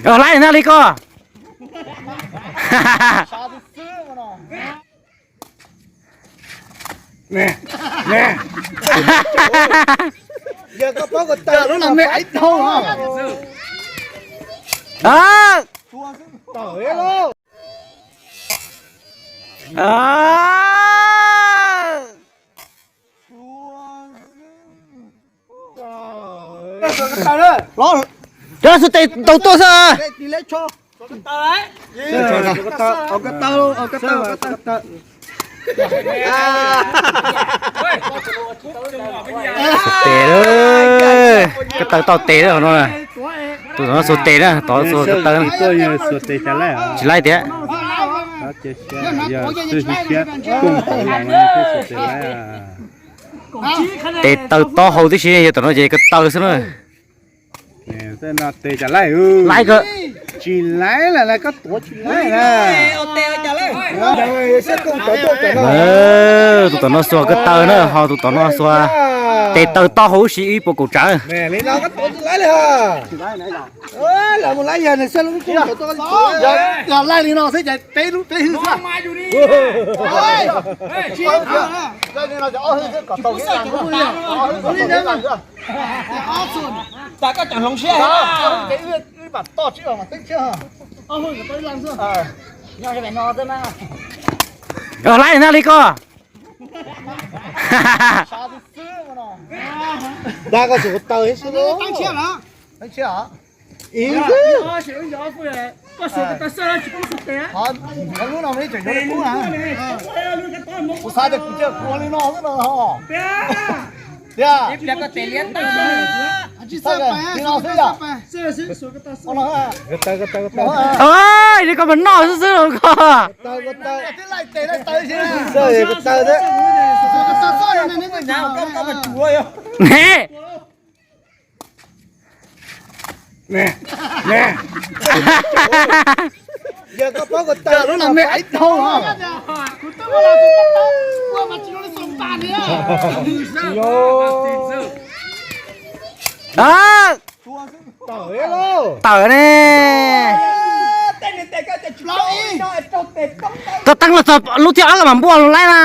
Laib na li ko. Cov xuas tes ntaus tuaj xwb. Xuas tes, ko taw tau tes no. Tus tom no xuas tes na, tod xuas ko taw. Tsis laib tiag. Tes taw tob hau tib si, yog tom no ces ko taw xwb na. Laib ko. Tsis laib lawm, koj tuav tsis laib na. Tus tom no xuas ko taw na, ho tus tom no xuas tes taw tob hau ib si ib puas kaum tsav. Laib li no xwb ces peb lub peb hwj xwb. Laib na li ko. Dag koj xuas ko taw xwb. Kuv xav tias kuv cia kuv ua li no xwb no. Tiag. Li koj mas noj xwb xwb los koj. Ne. Tawm ne. Koj teeb los txog lub thib ob koj mam npuaj los laib na.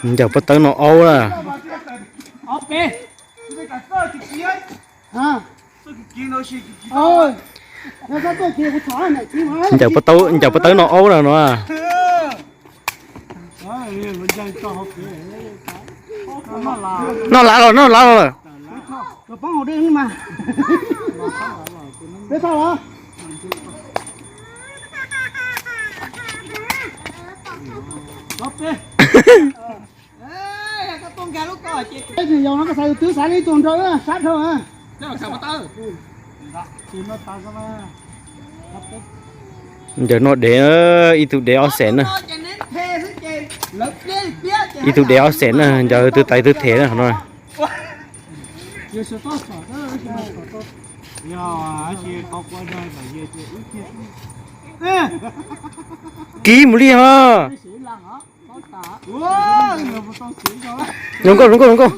Ncaws pob tawb no aub na. Ncaws pob tawb, ncaws pob tawb no aub na no. Noj lav los, noj lav los lawm. Twb xav li tus nraud sab dhau. Ncaws noj dev, ib tug dev ob xees na. Ib tug dev ob xees na, ncaws twg tais twg them na no. Kiv mus li ho. Zoo nkauj, zoo nkauj, zoo nkauj.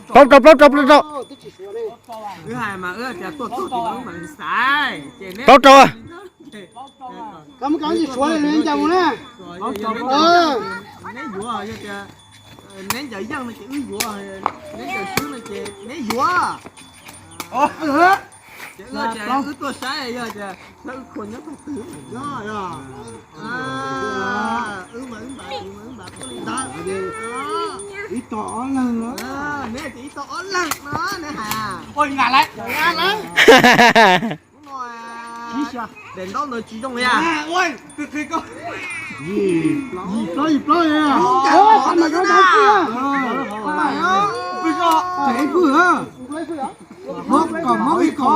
Plaub rau, plaub rau, plaub rau. Plaub rau. Neb ncaws yeej no ces wb yuav, neb ncaws swb no ces neb yuav. Ces wb tuaj saib yog tias wb khuas nyob tog twg. Wb mas wb npam, wb mas wb npam tuaj li ntawd. Ib tog ob leeg no. Neb tias ib tog ob leeg no neb hais. Ua li na lawm. Hnub no Daim ntaub ntawd tsis zoo li. Yim plaub, yim plaub. Tseem ib fwj, mob kom mob ib kom,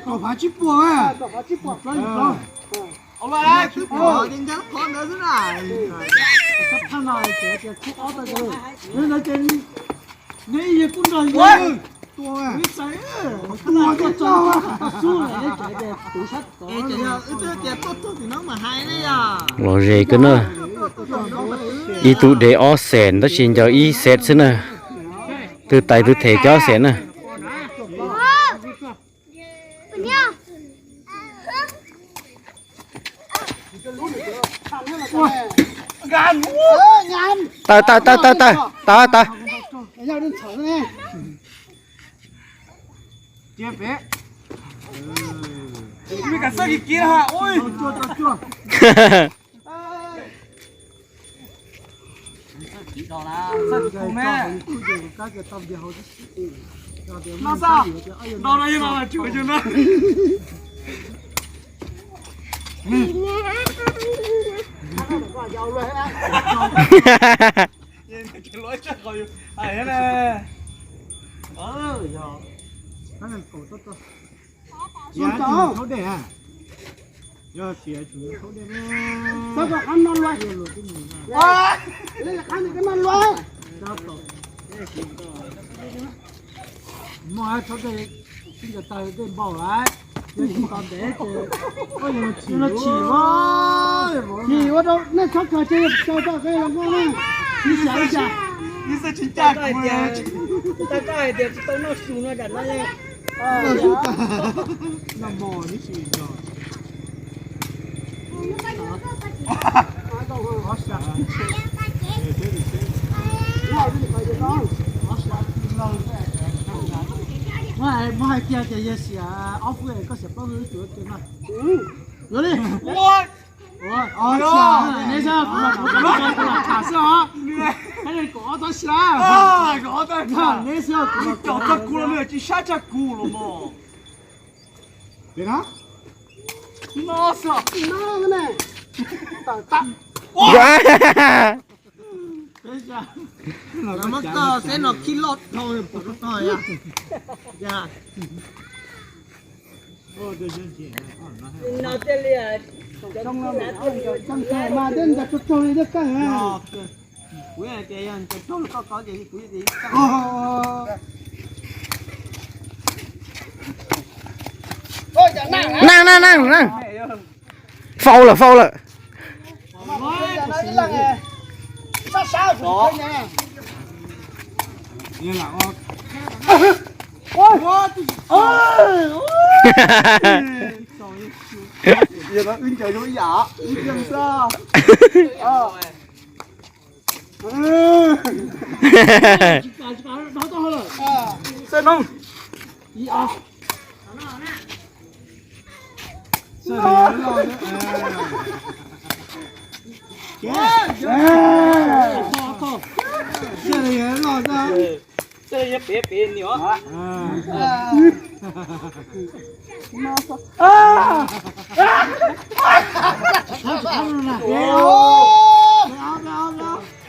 kaum phav tsib puas. Plaub, yim plaub. Neb ib yig kuj nrog tua, tua, los ze kawg na. Ib tug de ob xees tab sis ncaws ib xees xwb na. Twg tais twg them cov ob xees na. Tawg, tawg, tawg, tawg, tawg, tawg, tawg. Muaj thaub dej, tsis nco tawg dej npaum lawm, yog tsis tos ntev ces koj yuav los chim, los chim, chim ua rau nej txhob kawg ces yog tsis tau koj yuav los noj na. Ib xav ib xav, ib xav tsis ncaj kuv. Tau koj hais tias tsis tau noj su no tam no. Muab hais kiag tias yog xiam ob fwj koj xiam plaub fwj ib tug ua ke no. Yuav li. Neb xwb, kuv los tham xwb os. Kaum ob txhob sab. Neb xwb, kuv los tsis sab tshaj kuv los mas. Peb no, no xwb. Peb no, muab txog xeb no khib loj dhau pom rau tog ya. Mas tej nta tsaug tsaug li tej qeej. Kuv tias yog nta tsaug li koj ko ces kuv tias Neej, neej, neej, neej. Faus lawm, faus lawm.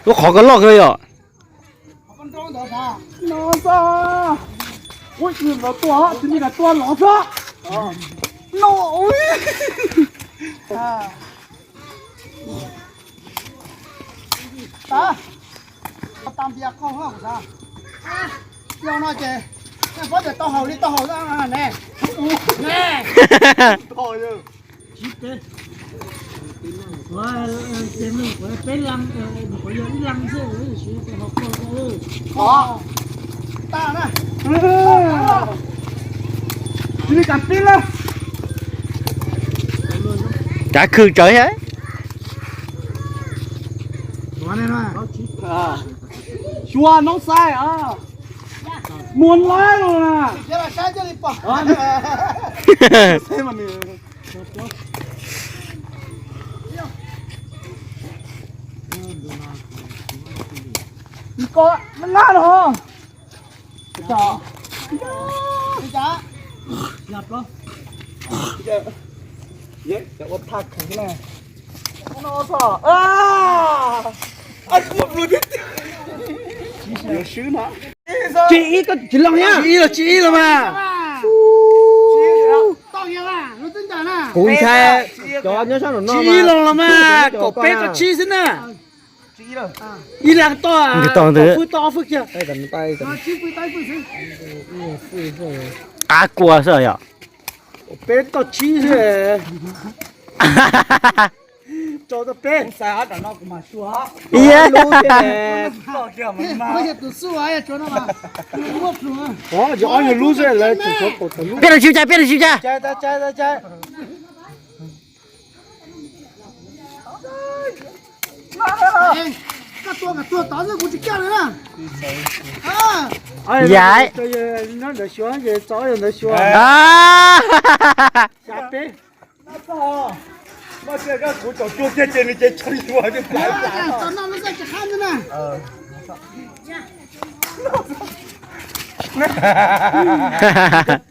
Lub qhov ko loj kawg yom. No xwb. Ua ib los tua, tus ni kam tua los xwb. No. Tag. Tag npias qaug hauv kuv xav. Yog no ces nej paub tias tau haus li tau haus ne. Ne. Tsis peb, ces nws kuv peb leeg, nws kuv yog ib leeg xwb, siv tes hauv paus. Tag na. Tsis li kas pib lawm. Cav khwm tsawv thiab. Xyuas noob xaib, muag laib los na. Ko nab no. Tsib ib, koj tsis loos thiab. Tsib ib los, tsib ib los mas. Kuv ntshai cov nyob sab nraum no mas. Tsib ib los los mas, kaum peb rau tsib xwb na. Ib leeg toj, toj ntawd, fwj toj ob fwj kiag. Qab kua xwb yom. Kaum peb toj tsib xwb. Rau tau peb. Ib lub thiab. Ob yog lub xwb, lawv tsum tau kaum tawm lub. Peb rau tsib cai, peb rau tsib cai. Yaim. Xya peb.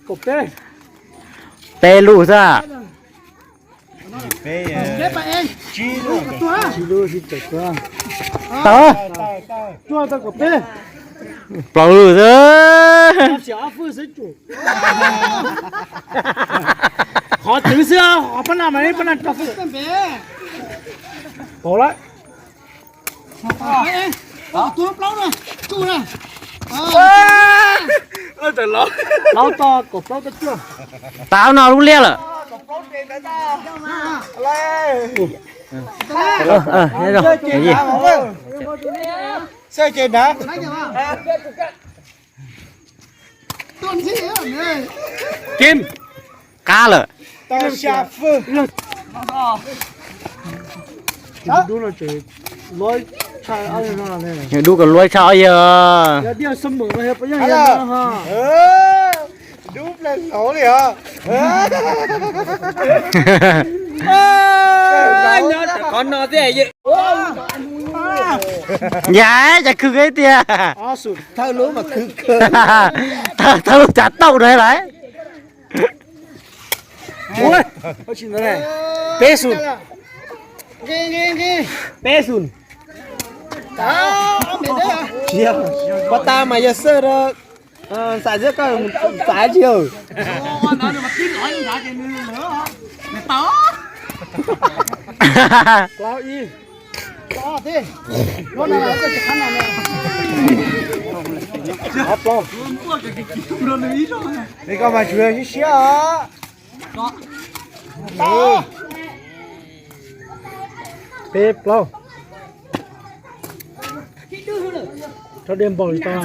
Kaum peb. Peb lub xwb. Tau. Plaub lub xwb. Qhov twv xwb, qhov pab naj mas pab naj rau xwb. Pau lawm. Plaub toj, kaum plaub toj cuaj. Tau no lub liab lawm. Qab lawm. Dub kom luab tshaj ob yawg. Dub ple hauv li os. Qhov no thiab. Yam cas khwv kawg tiag. Thawj lub mas khwv kawg. Thawj lub tsav tauj na lawm. Peb xus. Peb xus. Pov tas mas yog xwb rau. Xav xwb koj xav tsis yog. Koj mas tsuas siab siab os. Peb plaub. Rhaub dej npaum li tau.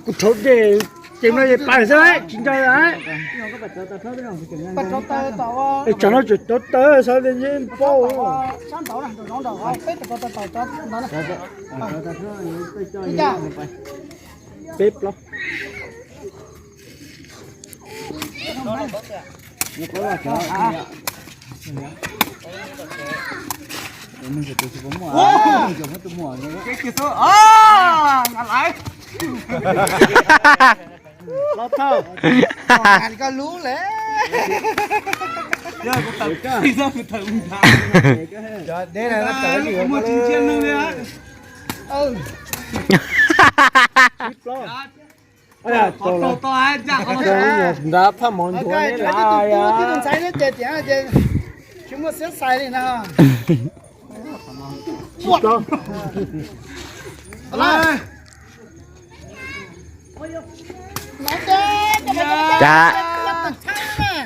Kuv rhaub dej ces no pais xwb tsis nco. Tsam no tseem rauv taws xav li npaum. Peb plaub. Los thawj. Koj lub le. Nrad phaj mov ntuav ne.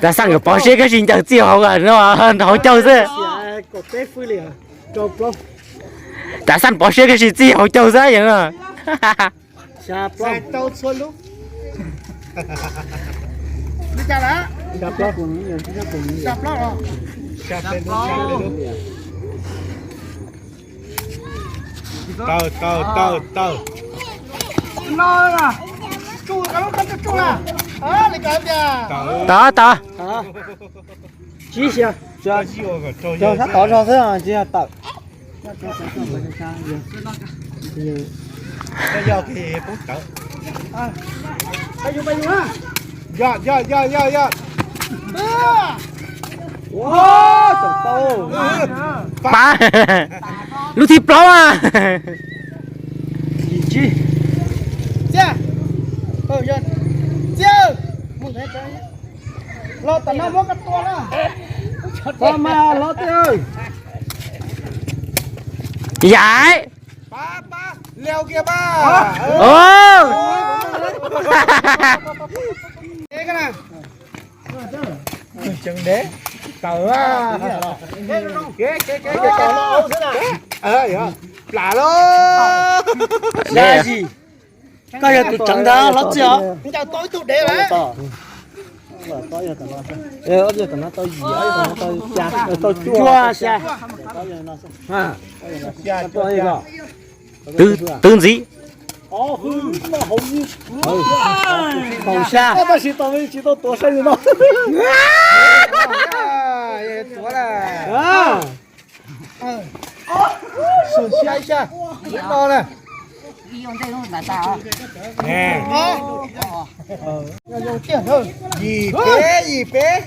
Cas xaj nkawd pov siab koj sis ncaws txij hauv no nrog hauv caug xwb. Cas xaj pov siab koj sis txij hauv caug xwb yog. Taw, taw, taw, taw. Tod, tod. Tsib xya. Sab tod zog xwb tsis yog tawm. Yog, yog, yog, yog, yog. Pab, lub thib plaub a. Los tam no muab koj tua na. Los mas los tiag. Yaim. Pab, pab, liau kiag pab. Tseev dev tawm. Plam lauj. Dab tsi? Koj yog tus tseev ntawd los txij os. Tau ib tug dev lawm. Tau cuaj xya. Twb ntxiv. Kaum xya. Tab sis tau tsis tau tuav saib li no. Tuav na. Xya, xya, no na. Yim peb, yim peb.